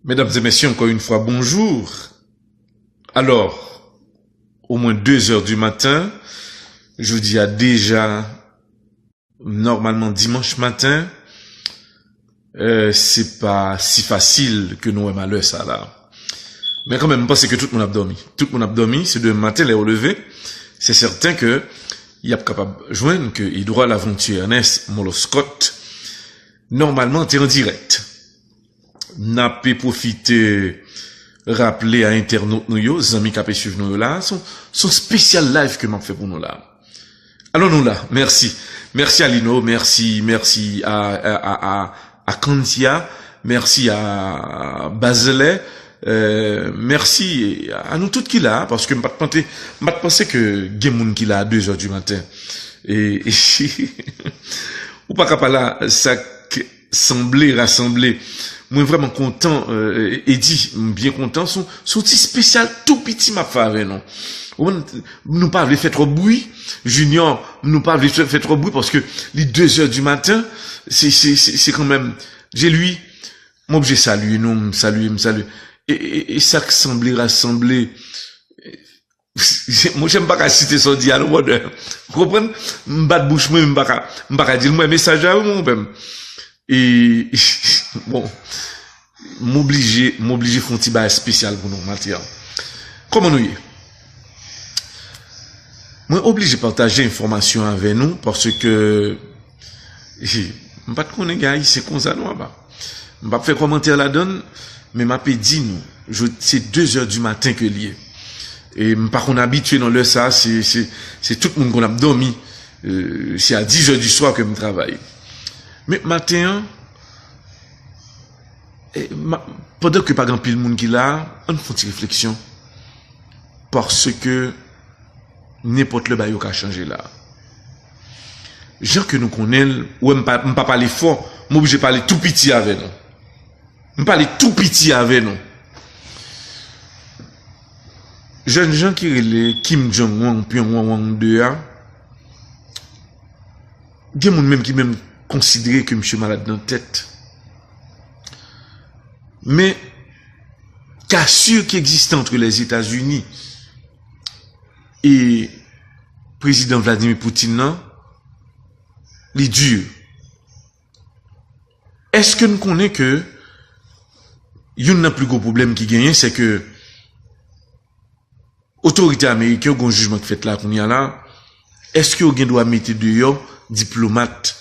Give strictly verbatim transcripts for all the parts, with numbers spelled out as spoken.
Mesdames et messieurs, encore une fois, bonjour. Alors, au moins deux heures du matin, jodi a deja, nòmalman dimanch maten, euh, se pa si fasil ke nou wè m a lè sa la. Men kanmenm, m panse ke tout moun ap dòmi. Tout moun ap dòmi, se demen maten lè yo leve, se sèten ke y ap kapab jwenn ke Edouard Laventure Ernest Molo Scott, nòmalman, te an dirèk. N ape pwofite raple a entènot nou yo, zanmi k ape swiv nou yo la, se yon, se yon spesyal live ke m ap fè pou nou la. Alò nou la, mèsi. Mèsi a Lino, mèsi, mèsi a, a, a, a, a Kantia, mèsi a Bazlè, euh, mèsi a nou tout ki la, paske m pa t pante, m pa t panse ke gen moun ki la a de zè di maten. E, e ou pa ka pa la, sa k sanble, rasanble. Mwen vrèman kontan, euh, Eddy, m byen kontan. Se yon, se yon ti spesyal tou piti m ap fè avè nou. Ou konprann? Nou pa vle fè twòp bri. Junior, nou pa vle fè, fè twòp bri paske li de zè di maten. Se, se, se, se kanmenm. Jelui, m oblije salye nou, m salye, m salye. E, e, e sa k sanble, rasanble. Monchè, m pa ka site sa w di a non, brother. Ou konprann? M bat bouch mwen, m pa ka, m pa ka di l. Mwen, mesaj la, wi, mon pè m. E, bon, m oblije, m oblije fè yon ti bagay espesyal pou nou maten an. Kòman nou ye? Mwen oblije pataje enfòmasyon avè nou, paske m pa t konnen gen Ayisyen konsa non, apa. M p ap fè kòmantè ladann, men m ape di nou, jodi, se de zè di maten ke l ye. E m pa konn abitye nan lè sa, se, se, se tout moun konn ap dòmi. Euh, se a dis zè di swa ke m travay. Men maten an, e, ma, pandan ke pa gen anpil moun ki la, ann fè yon ti refleksyon. Paske nenpòt lè bagay yo ka chanje la. Jan ke nou konnen l, ou wè m pa, m pa pale fò, m oblije pale tou piti avè nou. M pale tou piti avè nou. Jèn jan ki rele Kim Jong-un, Pyongyang de a, gen moun menm ki menm konsidere ke misye malad nan tèt. Men, cassure ki egziste entre les États-Unis e prezidan Vladimir Putin nan, li di. Èske n konnen ke youn nan pli gwo pwoblèm ki genyen, se ke otorite ameriken yo, gen yon jijman k fèt la kounye a la, èske yo gen dwa mete deyò diplomat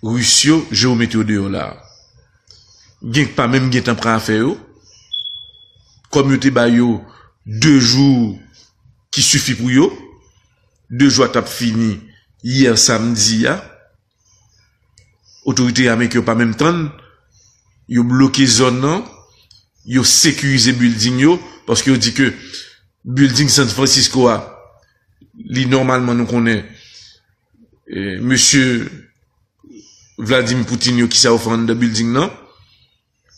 ris yo, jan yo mete yo deyò la a? Gen k pa menm gentan pran afè yo, kòm yo te ba yo de jou ki sifi pou yo, de jou a t ap fini yè samdi a, otorite ameriken yo pa menm tann, yo bloke zòn nan, yo sekirize bilding yo, paske yo di ke bilding San Francisco a, li nòmalman nou konnen, e, mesye Vladimir Putin yo, kisa yo fè anndan bilding nan,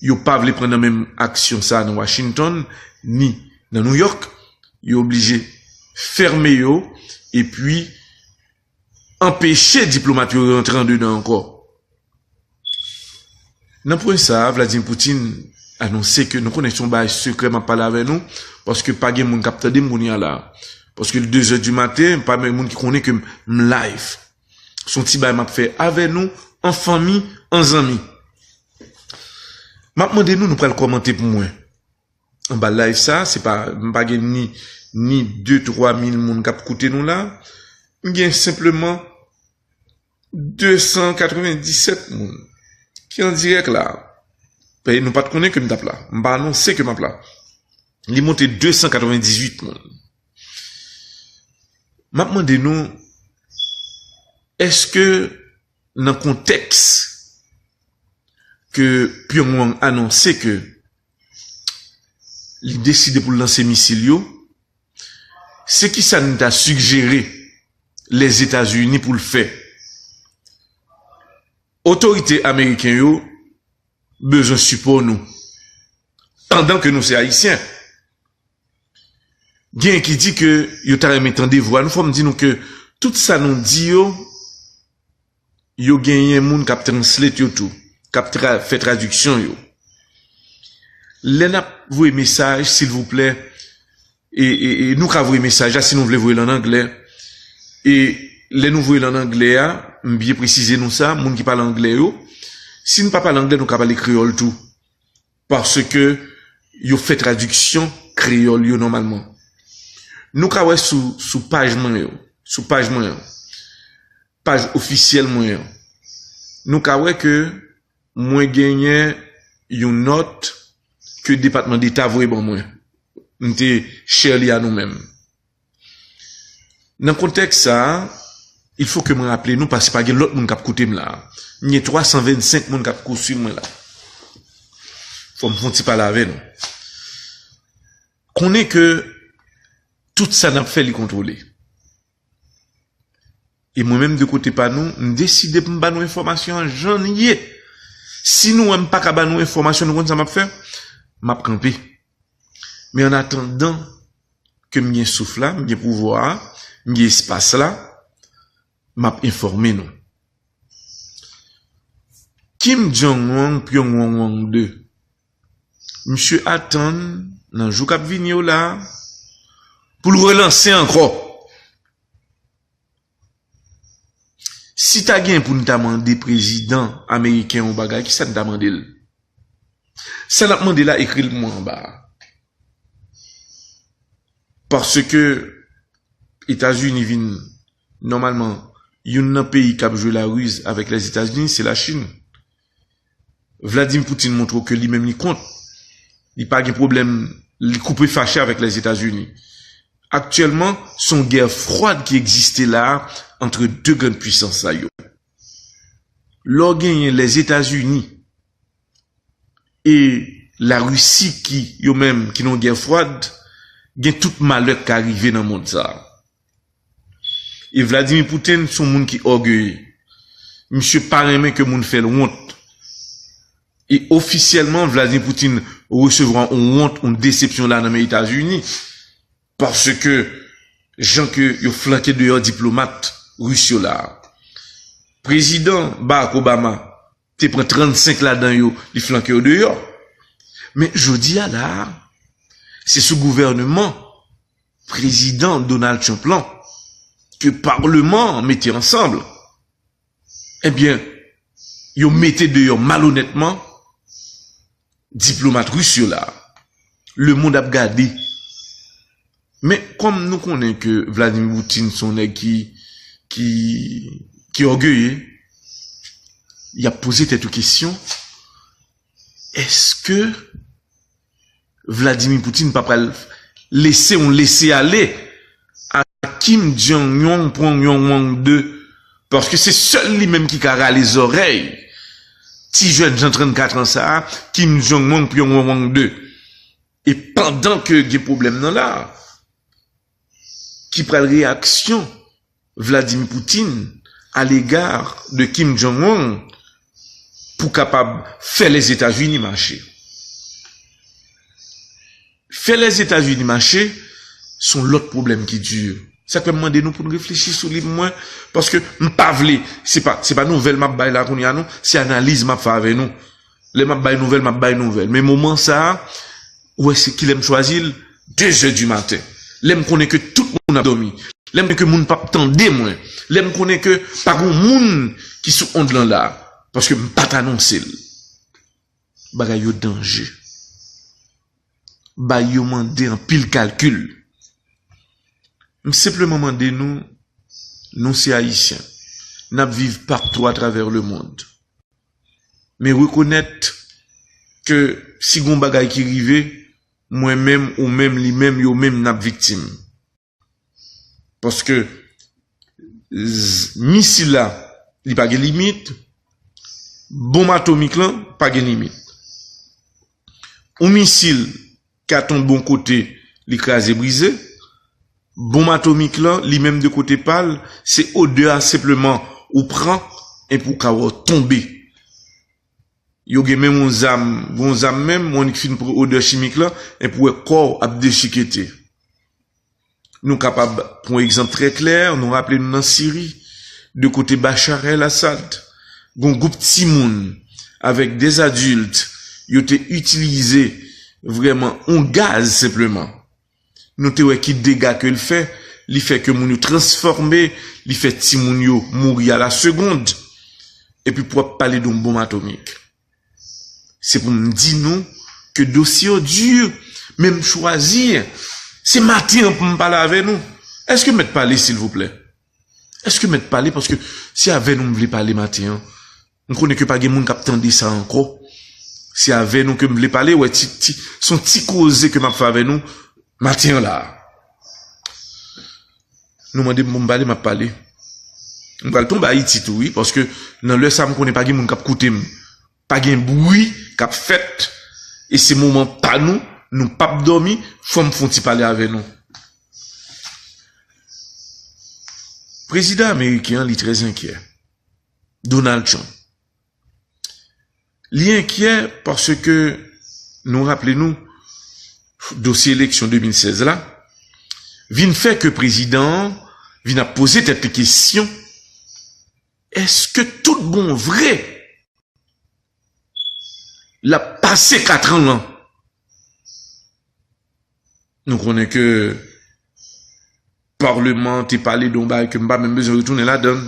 yo pa vle pran nan menm aksyon sa a nan Washington, ni nan New York, yo oblije fèmen yo, epi anpeche diplomat yo rantre andedan ankò. Nan pwen sa a, Vladimir Putin anonse ke, nou konnen se yon bagay sekrè m ap pale avè nou, paske pa gen moun k ap tande m kounye a la. Paske l de zè di maten, pa gen moun ki konnen ke m live. Se yon ti bagay m ap fè avè nou, an fanmi, an zanmi. M ap mande nou, nou pral kòmante pou mwen. Anba live sa, se pa, m pa gen ni, ni de, twa mil moun k ap koute nou la. M gen senpleman de san katrevenndisèt moun ki an dirèk la. Paske nou pa t konnen ke m t ap la. M pa anonse ke m ap la. Li monte de san katrevendizuit moun. M ap mande nou, èske nan kontèks ke Pyongyang anonse ke li deside pou l lanse misil yo, se kisa n ta sijere Lèzetazini pou l fè? Otorite ameriken yo bezwen sipò nou, pandan ke nou se Ayisyen. Gen ki di ke yo ta renmen tande vwa nou. Fò m di nou ke tout sa nou di yo, yo genyen moun k ap translate yo tou, k ap tra-, fè tradiksyon yo. Lè n ap voye mesaj, silvouplè, e, e, e nou ka voye mesaj la si nou vle voye l ann anglè. E lè nou voye l ann anglè a, m byen presize nou sa, moun ki pale anglè yo, si n pa pale anglè, nou ka pale kreyòl tou. Paske yo fè tradiksyon kreyòl yo nòmalman. Nou ka wè sou, sou paj mwen yo, sou paj mwen an, paj ofisyèl mwen an, nou ka wè ke mwen genyen yon nòt ke Depatman Deta voye ban mwen. M te share li a nou menm. Nan kontèks sa a, il faut que mwen raple nou, paske pa gen lòt moun k ap koute m la a. M gen twa san vennsenk moun k ap ko swiv mwen la. Fò m fè yon ti pale avè nou. Konnen ke tout sa n ap fè, li kontwole. E mwen menm, de kote pa nou, m deside pou m ba nou enfòmasyon an jan l ye. Si nou wè m pa ka ba nou enfòmasyon, nou konn sa m ap fè? M ap kanpe. Men an atandan ke m gen souf la, m gen pouvwa a, m gen espas la, m ap enfòme nou. Kim Jong-un Pyongyang de, misye atann nan jou k ap vini yo la a pou l relanse ankò. Si ta gen pou n ta mande prezidan ameriken yon bagay, kisa n ta mande l? Sa n ap mande la, ekri l pou mwen anba a. Paske Etazini vin, nòmalman, youn nan peyi k ap jwe lariz avèk Lèzetazini, se Lachin. Vladimir Putin montre w ke li menm li kont. Li pa gen pwoblèm, li koupe fache avèk Lèzetazini. Aktyèlman, se yon gè fwad ki egziste la a ant de grann pwisans sa yo. Lè w genyen Lèzetazini e Larisi ki, yo menm, ki nan yon gè fwad, gen tout malè k ka rive nan mond sa a. E Vladimir Putin se yon moun ki ògeye. Misye pa renmen ke moun fè l wont. E ofisyèlman, Vladimir Putin resevwa yon wont, yon desepsyon la nan men Etazini. Paske jan ke yo flanke deyò diplomat ris yo la a. Prezidan Barack Obama te pran trannsenk ladan yo, li flanke yo deyò. Men jodi a la a, se sou gouvènman prezidan Donald Trump lan ke palman an mete ansanm, ebyen, yo mete deyò malonètman diplomat ris yo la. Lemonn ap gade. Men kòm nou konnen ke Vladimir Putin se yon nèg ki, ki, ki ògeye, y ap poze tèt yo kesyon, èske Vladimir Putin pa pral lese yon lese ale a Kim Jong-un Pyongyang de, paske se sèl li menm ki ka rale zòrèy ti jènjan trannkat an sa a, Kim Jong-un Pyongyang de. E pandan ke gen pwoblèm nan la, ki pral reyaksyon Vladimir Putin à l'égard de Kim Jong-un pou kapab fè Lèzetazini mache? Fè Lèzetazini mache, se yon lòt pwoblèm ki di. Sa k fè m mande nou pou n reflechi sou li pou mwen, paske m pa vle, se pa, se pa nouvèl m ap bay la kounye a non, se analiz m ap fè avè nou. Lè m ap bay nouvèl, m ap bay nouvèl. Men moman sa a, ou wè se kilè m chwazi l? De zè di maten. Lè m konnen ke tout moun ap dòmi. Lè m konnen ke moun p ap tande mwen. Lè m konnen ke pa gen moun ki sou ond lan la. Paske m pa t anonse l. Bagay yo danje. Bagay yo mande anpil kalkil. M senpleman mande nou, nou se Ayisyen. N ap viv patou atravè lemonn. Men rekonèt ke si gon bagay ki rive, mwen menm, ou menm, li menm, yo menm, n ap viktim. Paske z-, misil la, li pa gen limit, bonm atomik lan pa gen limit. Yon misil ka tonbe yon kote, li kraze brize. Bonm atomik lan, li menm de kote pa l, se odè a senpleman ou pran epi ou ka wè w tonbe. Yo gen menm yon zam, yon zam menm, ou annik fin pran odè chimik lan, epi w wè kò w ap dechikete. Nou kapab pran yon egzanp trè klè, nou raple nou nan Siri, de kote Bashar el-Assad, gon gwoup timoun avèk de adilt, yo te itilize vrèman yon gaz senpleman. Nou te wè ki dega ke l fè, li fè ke moun yo transfòme, li fè timoun yo mouri a la segond. Epi pou w ap pale de yon bonm atomik. Se pou m di nou ke dosye yo di, men m chwazi, se maten an pou m pale avè nou. Èske mèt pale, silvouplè? Èske mèt pale? Paske se avè nou m vle pale maten an. M konnen ke pa gen moun k ap tande sa ankò. Se avè nou ke m vle pale, wè, ti, ti, se yon ti koze ke m ap fè avè nou maten an la a. Nou mande m pou m pale, m ap pale. M pral tonbe Ayiti tou, wi, paske nan lè sa a, m konnen pa gen moun k ap koute m. Pa gen bri k ap fèt, e se moman pa nou, nou p ap dòmi, fò m fè yon ti pale avè nou. Prezidan ameriken an, li trè enkyè. Donald Trump. Li enkyè paske nou raple nou dosye eleksyon de mil sèz la vin fè ke prezidan an vin ap poze tèt li kesyon, èske tout bon vre l ap pase kat an lan? Nou konnen ke palman an te pale de yon bagay ke m pa menm bezwen retounen ladan l.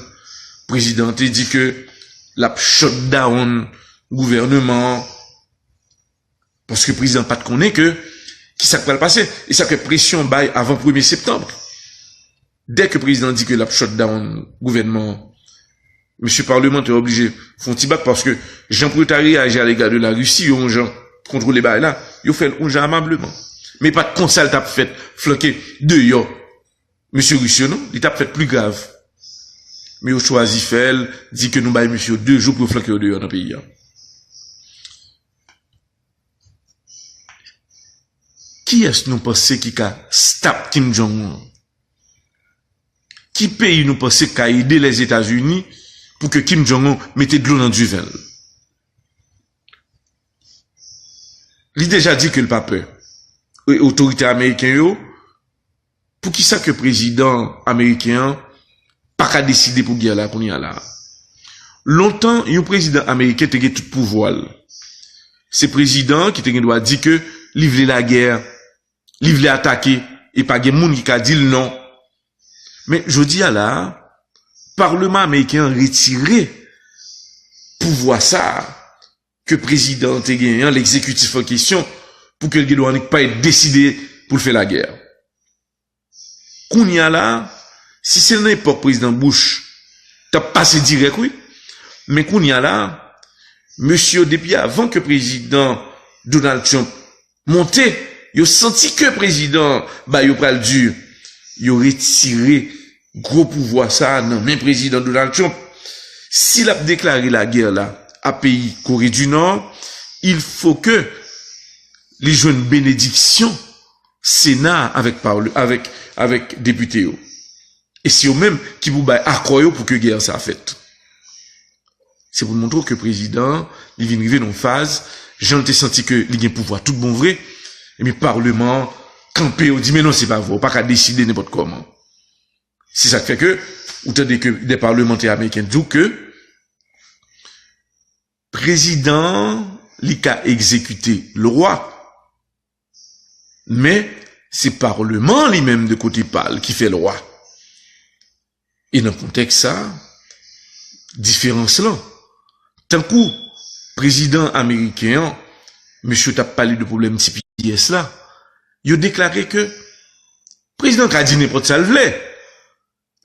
Prezidan an te di ke l ap shutdown gouvèneman an, paske prezidan pa t konnen ke kisa k pral pase. E sa fè presyon bay avan premye septanm. Dè ke prezidan di ke l ap shutdown gouvènman an, mesye palmantè oblije fè yon ti bak, paske jan pou yo ta reyaji alega de Larisi, yo yon jan kontwole bagay la, yo fè l yon jan amableman. Men pa t konsa l t ap fèt, flanke deyò mesye ris yo, non, li t ap fèt pli grav. Men yo chwazi fè l, di ke nou bay mesye yo de jou pou yo flanke yo deyò nan peyi a. Kiyès nou panse ki ka stop Kim Jong-un? Ki peyi nou panse k ka ede Lèzetazini pou ke Kim Jong-un mete dlo nan diven l? Li deja di ke l pa pè. E otorite ameriken yo, poukisa ke prezidan ameriken an pa ka deside pou gè la kounye a la? Lontan, yon prezidan ameriken te gen tout pouvwa l. Se prezidan an ki te gen dwa di ke li vle lagè, li vle atake, e pa gen moun ki ka di l non. Men jodi a la, palman ameriken an retire pouvwa sa a ke prezidan an te genyen an, legzekitif an kesyon, pou ke l gen dwa annik pa deside pou l fè lagè. Kounye a la, si se nan epòk prezidan Bush, t ap pase dirèk, wi. Men kounye a la, mesye yo, depi avan ke prezidan Donald Trump monte, yo santi ke prezidan ba yo pral di, yo retire gwo pouvwa sa a nan men prezidan Donald Trump. Si l ap deklare lagè la a peyi Kore di Nò, il faut que li jwenn benediksyon Sena a avèk, avèk, avèk depite yo. E se yo menm ki pou bay akò yo pou ke gè sa fèt. Se pou l montre w ke prezidan an, li vin rive nan yon faz, jan l te santi ke li gen pouvwa tout bon vre, epi palman an kanpe, yo di, men non, se pa vre, ou pa ka deside nenpòt kòman. Se sa k fè ke ou tande ke de palmantè ameriken di w ke prezidan an, li ka egzekite lwa, men se palman an li menm de kote pa l ki fè lwa. E nan kontèks sa a, diferans lan, tankou prezidan ameriken an, mesye t ap pale de pwoblèm T P S la, yo deklare ke prezidan ka di nenpòt sa l vle,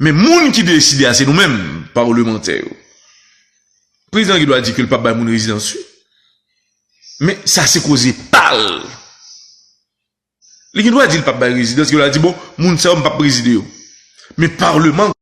men moun ki deside a se nou menm, palmantè yo. Prezidan gen dwa di ke l p ap bay moun rezidans, wi. Men sa se koze pa l. Li gen dwa di l p ap bay rezidans, gen dwa di, bon, moun sa yo, m p ap prezide yo. Men palman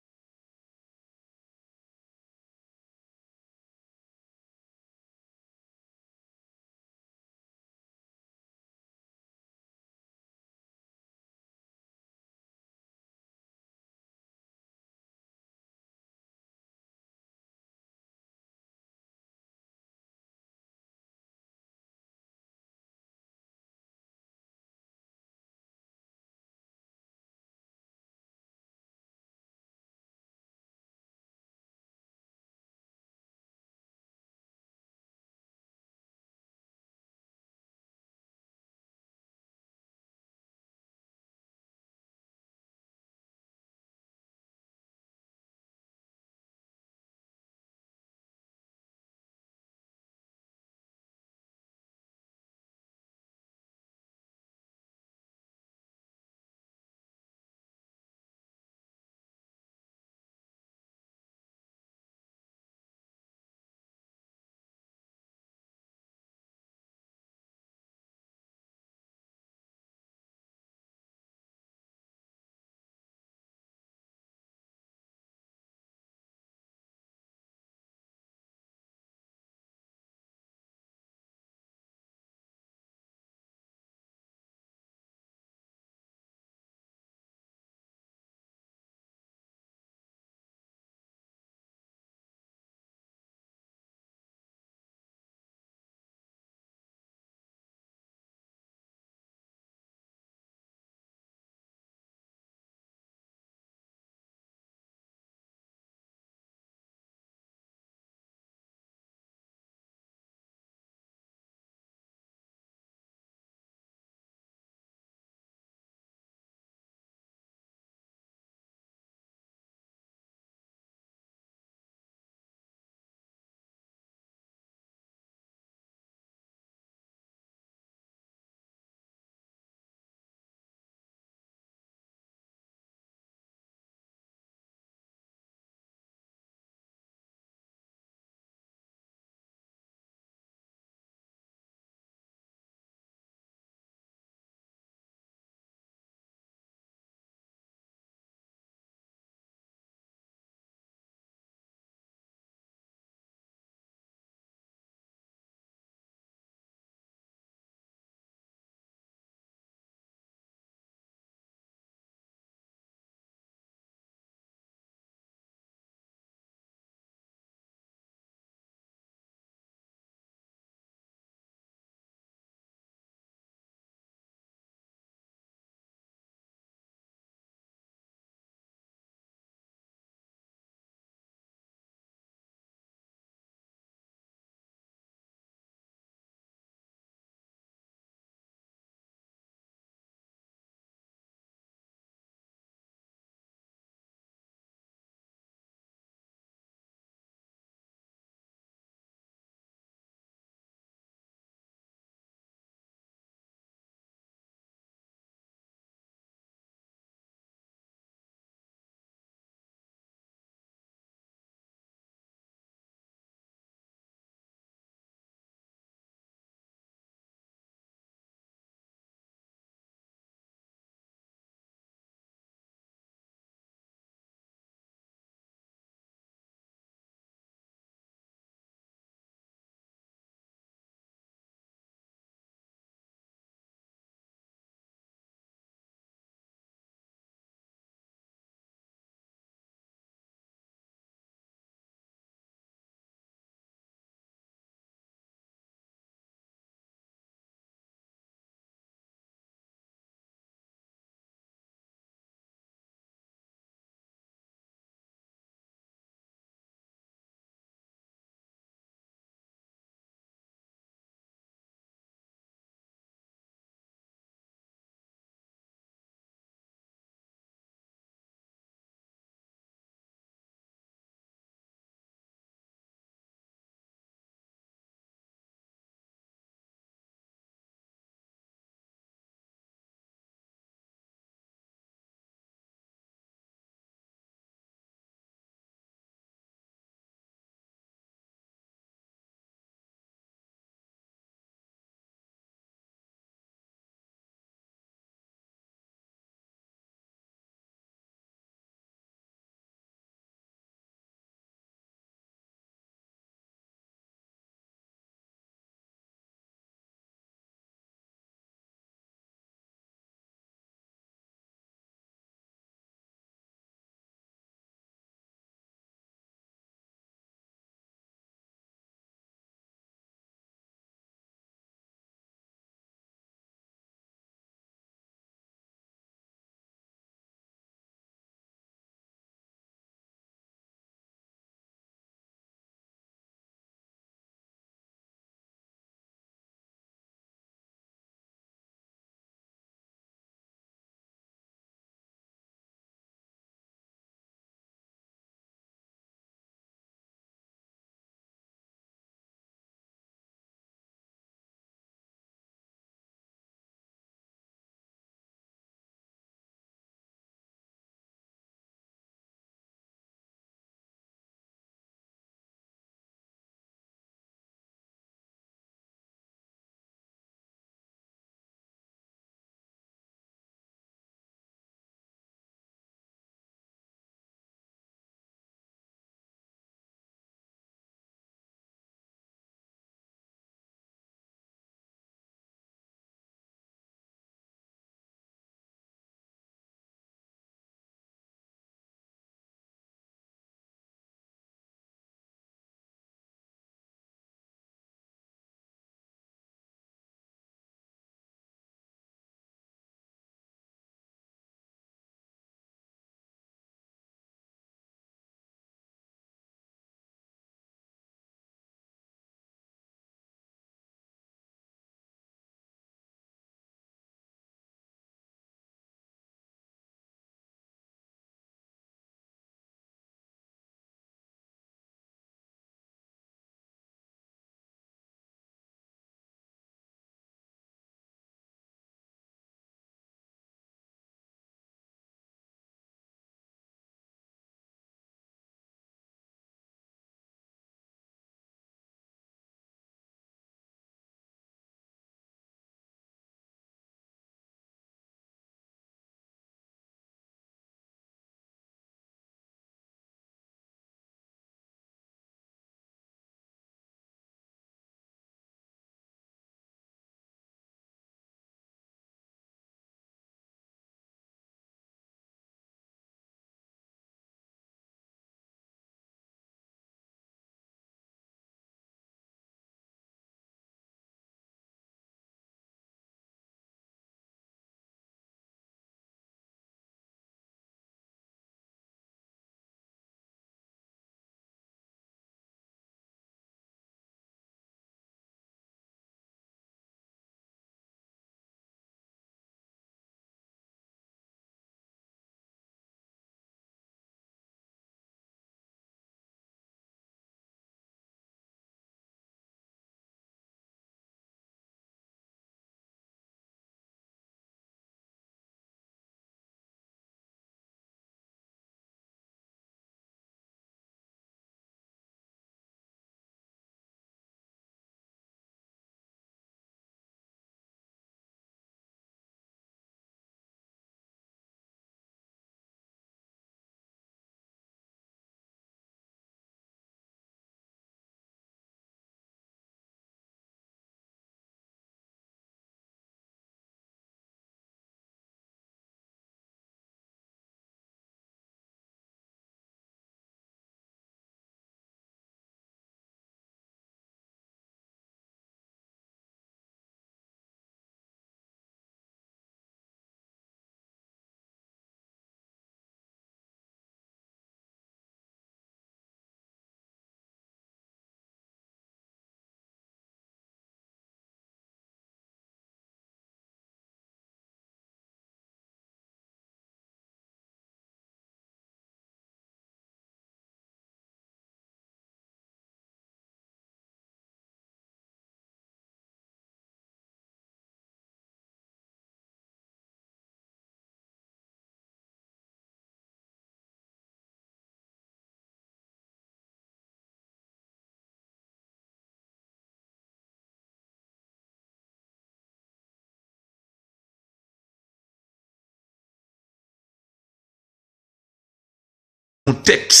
kontèks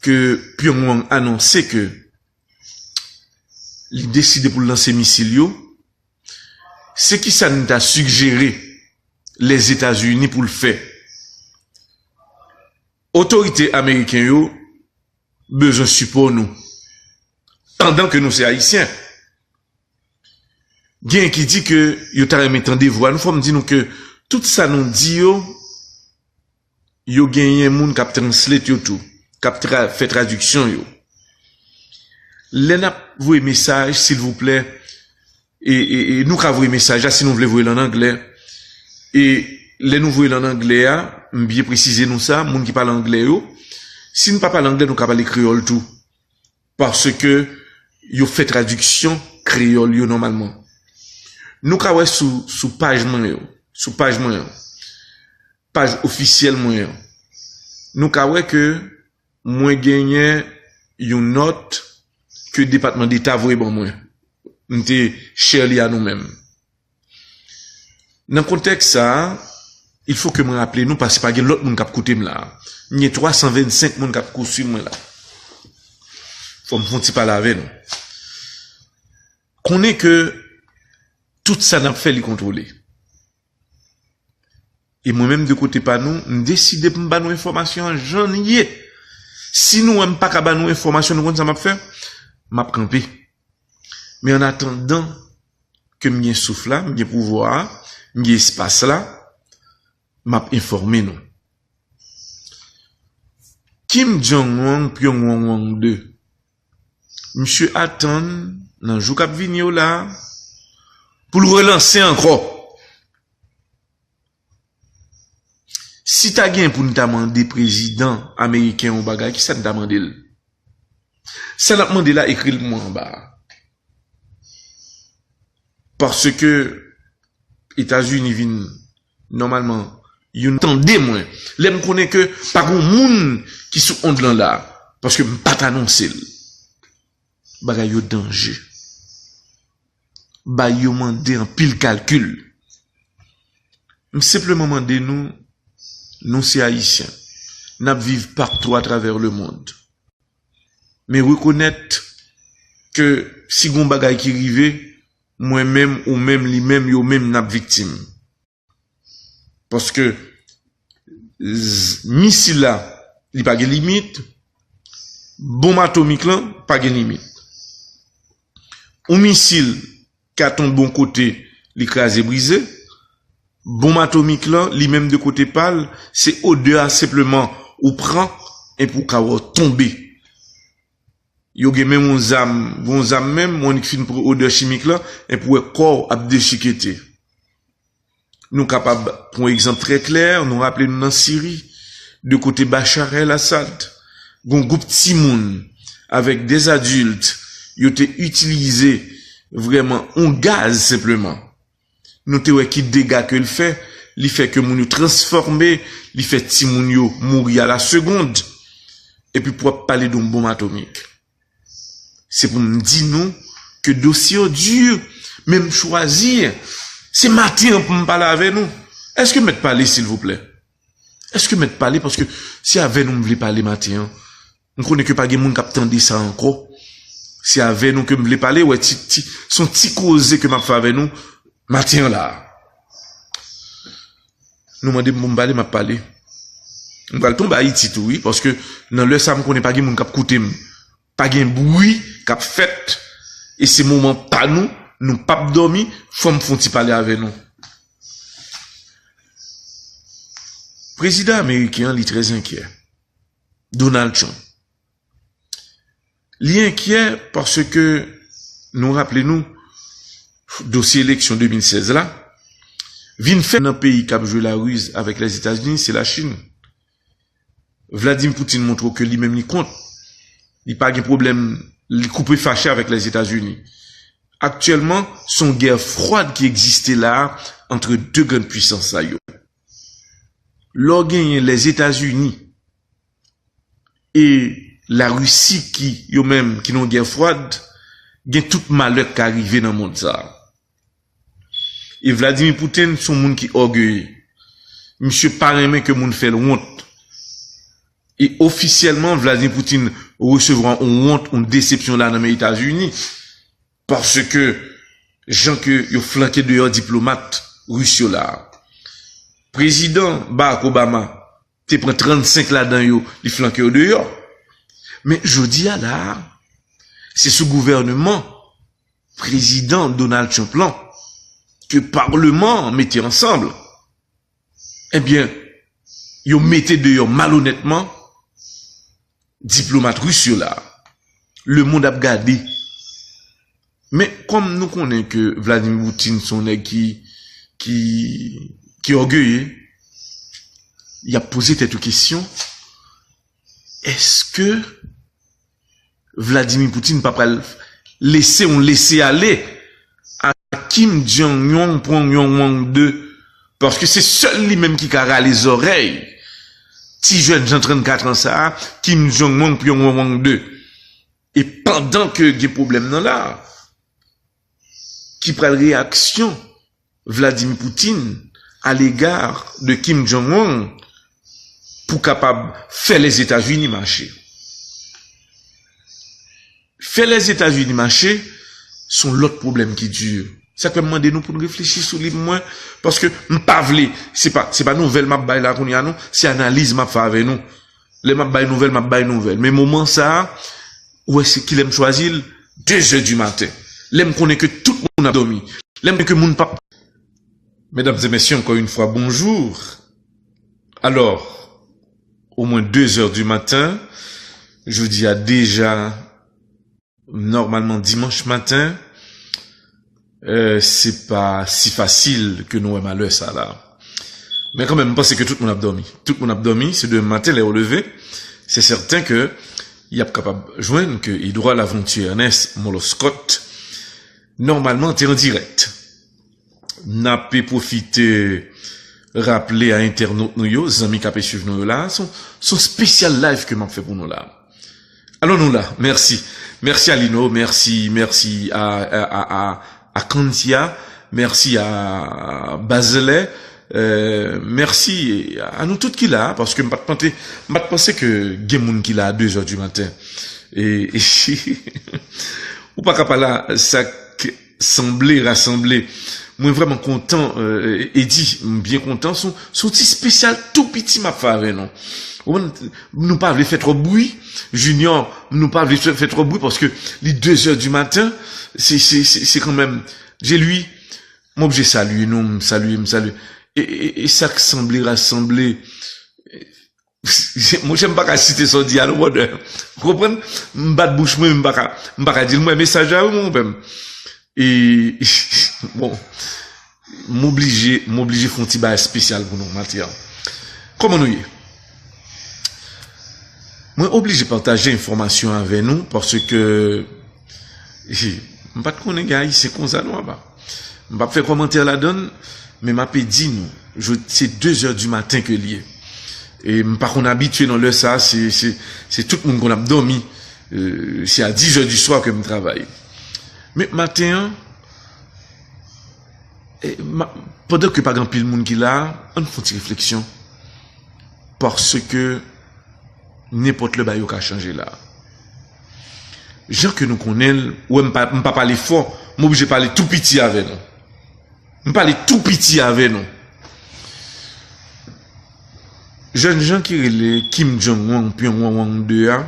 ke Pyongyang anonse ke li deside pou l lanse misil yo, se kisa n ta sigjere Lèzetazini pou l fè? Otorite ameriken yo bezwen sipò nou, pandan ke nou se Ayisyen. Gen ki di ke yo ta renmen tande vwa nou. Fò m di nou ke tout sa nou di yo, yo genyen moun k ap translate yo tou, k ap tra-, fè tradiksyon yo. Lè n ap voye mesaj, silvouplè, e, e, e nou ka voye mesaj la si nou vle voye l ann anglè. E lè nou voye l ann anglè a, m byen presize nou sa, moun ki pale anglè yo, si n pa pale anglè, nou ka pale kreyòl tou. Paske yo fè tradiksyon kreyòl yo nòmalman. Nou ka wè sou, sou paj mwen yo, sou paj mwen an, paj ofisyèl mwen an, nou ka wè ke mwen genyen yon nòt ke Depatman Deta voye ban mwen. M te share li a nou menm. Nan kontèks sa a, il faut que mwen raple nou, paske pa gen lòt moun k ap koute m la. M gen twa san vennsenk moun k ap swiv mwen la. Fò m fè yon ti pale avè nou. Konnen ke tout sa n ap fè, li kontwole. E mwen menm, de kote pa nou, m deside pou m ba nou enfòmasyon an jan l ye. Si nou wè m pa ka ba nou enfòmasyon, nou konn sa m ap fè? M ap kanpe. Men an atandan ke m gen souf la, m gen pouvwa a, m gen espas la, m ap enfòme nou. Kim Jong-un, Pyongyang de, misye atann nan jou k ap vini yo la, pou l relanse ankò. Si ta gen pou n ta mande prezidan ameriken yon bagay, kisa n ta mande l? Sa n ap mande la, ekri l mwen anba a. Paske Etazini vin nòmalman, youn tande mwen. Lè m konnen ke pa gen moun ki sou ond lan la, paske m pa t anonse l. Bagay yo danje. Bagay yo mande anpil kalkil. M senpleman mande nou, nou se Ayisyen. N ap viv patou atravè lemonn. Men rekonèt ke si gon bagay ki rive, mwen menm, ou menm, li menm, yo menm, n ap viktim. Paske z-, misil la, li pa gen limit, bonm atomik lan pa gen limit. Yon misil ka tonbe yon kote, li kraze brize. Bonm atomik lan, li menm de kote pa l, se odè a senpleman ou pran, epi ou ka wè w tonbe. Yo gen menm yon zam, yon zam menm, moun ki fin pran odè chimik lan, epi w wè kò w ap dechikete. Nou kapab pran yon egzanp trè klè, nou raple nou nan Siri, de kote Bashar el-Assad, gon gwoup timoun avèk de adilt, yo te itilize vrèman yon gaz senpleman. Nou te wè ki dega ke l fè, li fè ke moun yo transfòme, li fè timoun yo mouri a la segond, epi pou w ap pale de yon bonm atomik. Se pou m di nou ke dosye yo di, men m chwazi, se maten an pou m pale avè nou. Èske mèt pale, silvouplè? Èske mèt pale? Paske se avè nou m vle pale maten an. M konnen ke pa gen moun k ap tande sa ankò. Se avè nou ke m vle pale, wè, ti, ti, se yon ti koze ke m ap fè avè nou maten an la a. Nou mande m pou m pale, m ap pale. M pral tonbe Ayiti tou, wi, paske nan lè sa a, m konnen pa gen moun k ap koute m. Pa gen bri k ap fèt, e se moman pa nou, nou p ap dòmi, fò m fè yon ti pale avè nou. Prezidan ameriken an, li trè enkyè. Donald Trump. Li enkyè paske nou raple nou dosye eleksyon de mil sèz la, vin fè nan peyi k ap jwe lariz avèk Lèzetazini, se Lachin. Vladimir Putin montre w ke li menm li kont. Li pa gen pwoblèm, li koupe fache avèk Lèzetazini. Aktyèlman, se yon gè fwad ki egziste la a ant de grann pwisans sa yo. Lè w genyen Lèzetazini e Larisi ki, yo menm, ki nan yon gè fwad, gen tout malè k ka rive nan mond sa a. E Vladimir Putin se yon moun ki ògeye. Misye pa renmen ke moun fè l wont. E ofisyèlman, Vladimir Putin resevwa yon wont, yon desepsyon la nan men Etazini, paske jan ke yo flanke deyò diplomat ris yo la. Prezidan Barack Obama te pran trannsenk ladan yo, li flanke yo deyò. Men jodi a la, se sou gouvènman prezidan Donald Trump lan ke palman an mete ansanm, ebyen, yo mete deyò malonètman diplomat ris yo la. Lemonn ap gade. Men kòm nou konnen ke Vladimir Putin se yon nèg ki, ki, ki ògeye, y ap poze tèt yo kesyon, èske Vladimir Putin pa pral lese yon lese ale a Kim Jong-un Pyongyang Wang de, paske se sèl li menm ki ka rale zòrèy ti jèn jan trannkat an sa a, Kim Jong-un Pyongyang Wang de. E pandan ke gen pwoblèm nan la, ki pral reyaksyon Vladimir Putin à l'égard de Kim Jong-un pou kapab fè Lèzetazini mache. Fè Lèzetazini mache, se yon lòt pwoblèm ki di. Sa k fè m mande nou pou n reflechi sou li pou mwen, paske m pa vle, se pa, se pa nouvèl m ap bay la kounye a non, se analiz m ap fè avè nou. Lè m ap bay nouvèl, m ap bay nouvèl. Men moman sa a, ou wè se kilè m chwazi l? De zè di maten. Lè m konnen ke tout moun ap dòmi. Lè m konnen ke moun p ap Mesdames et messieurs, encore une fois, bonjour. Alors, au moins deux heures du matin, jodi a deja, nòmalman dimanch maten, euh, se pa si fasil ke nou wè malè sa la. Men kanmenm, m panse ke tout moun ap dòmi. Tout moun ap dòmi, se demen maten lè yo leve, se sèten ke y ap kapab jwenn ke Edouard Laventure Ernest, Molo Scott, nòmalman te an dirèk. N ape pwofite raple a entènot nou yo, zanmi k ape swiv nou yo la, se yon, se yon spesyal live ke m ap fè pou nou la. Alò nou la, mèsi. Mèsi a Lino, mèsi, mèsi a, a, a, a, a Kantia, mèsi a Bazlè, euh, mèsi a nou tout ki la, paske m pa t pante, m pa t panse ke gen moun ki la a de zè di maten. E, e ou pa ka pa la, sa k sanble, rasanble. Mwen vrèman kontan, euh, Edi, m byen kontan. Se yon, se yon ti spesyal tou piti m ap fè avè nou. Ou konprann? Nou pa vle fè twòp bri. Junior, nou pa vle fè, fè twòp bri paske li de zè di maten. Se, se, se, se kanmenm. Jelui, m oblije salye nou, m salye, m salye. E, e, e sa k sanble, rasanble. Monchè, m pa ka site sa w di a non, brother. Ou konprann? M bat bouch mwen, men m pa ka, m pa ka di l. M wè mesaj la, wi, mon pè m. E, bon, m oblije, m oblije fè yon ti bagay espesyal pou nou maten an. Kòman nou ye? Mwen oblije pataje enfòmasyon avè nou, paske m pa t konnen gen Ayisyen konsa non, apa. M p ap fè kòmantè ladann, men m ape di nou, jodi, se de zè di maten ke l ye. E m pa konn abitye nan lè sa, se, se, se tout moun konn ap dòmi. Euh, se a dis heures du soir ke m travay. Men maten an, e, ma, pandan ke pa gen anpil moun ki la, ann fè yon ti refleksyon. Paske nenpòt lè bagay yo ka chanje la. Jan ke nou konnen l, ou wè m pa, m pa pale fò, m oblije pale tou piti avè nou. M pale tou piti avè nou. Jèn jan ki rele Kim Jong-un, Pyongyang Wang de a,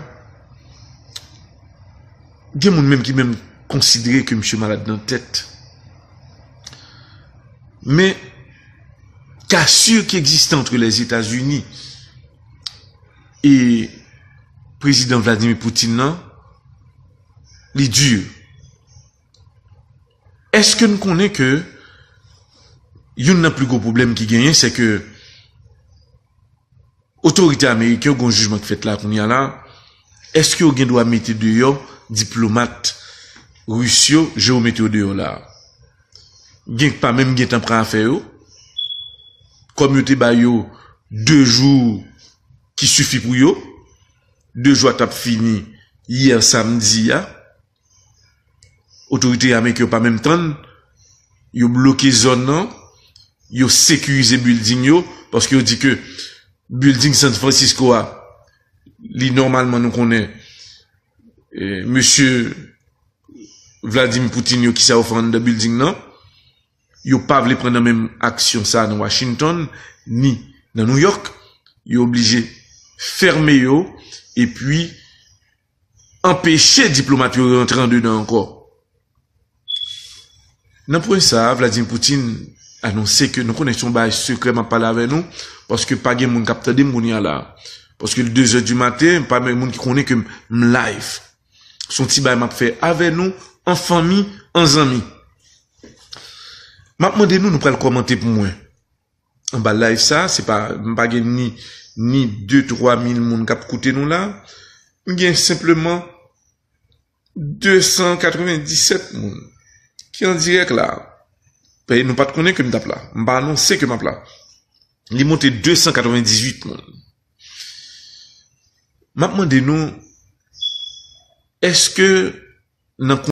gen moun menm ki menm konsidere ke misye malad nan tèt. Men, cassure ki egziste entre les États-Unis e prezidan Vladimir Putin nan, li di. Èske n konnen ke youn nan pli gwo pwoblèm ki genyen, se ke otorite ameriken yo, gen yon jijman k fèt la kounye a la, èske yo gen dwa mete deyò diplomat ris yo, jan yo mete yo deyò la a? Gen k pa menm gentan pran afè yo, kòm yo te ba yo de jou ki sifi pou yo, de jou a t ap fini yè samdi a, otorite ameriken yo pa menm tann, yo bloke zòn nan, yo sekirize bilding yo, paske yo di ke bilding San Francisco a, Li nòmalman nou konnen eh, mesye Vladimir Putin yo ki sa yo fè anndan building nan. Yo pa vle pran nan menm aksyon sa nan Washington, ni nan New York. Yo oblije fèmen yo epi anpeche diplomat yo rantre andedan ankò. Nan pwen sa, Vladimir Putin anonse ke nou konnen se yon bagay sekrè m ap pale avè nou, paske pa gen moun k ap tande m kounye a la. Paske l de zè di maten, pa gen moun ki konnen ke m live. Se yon ti bagay m ap fè avè nou, an fanmi, an zanmi. M ap mande nou, nou pral kòmante pou mwen. Anba live sa, se pa, m pa gen ni, ni de, twa mil moun k ap koute nou la. M gen senpleman de san katrevenndisèt moun ki an dirèk la. Paske nou pa t konnen ke m t ap la. M pa anonse ke m ap la. Li monte de san katrevendizuit moun. M ap mande nou, èske nan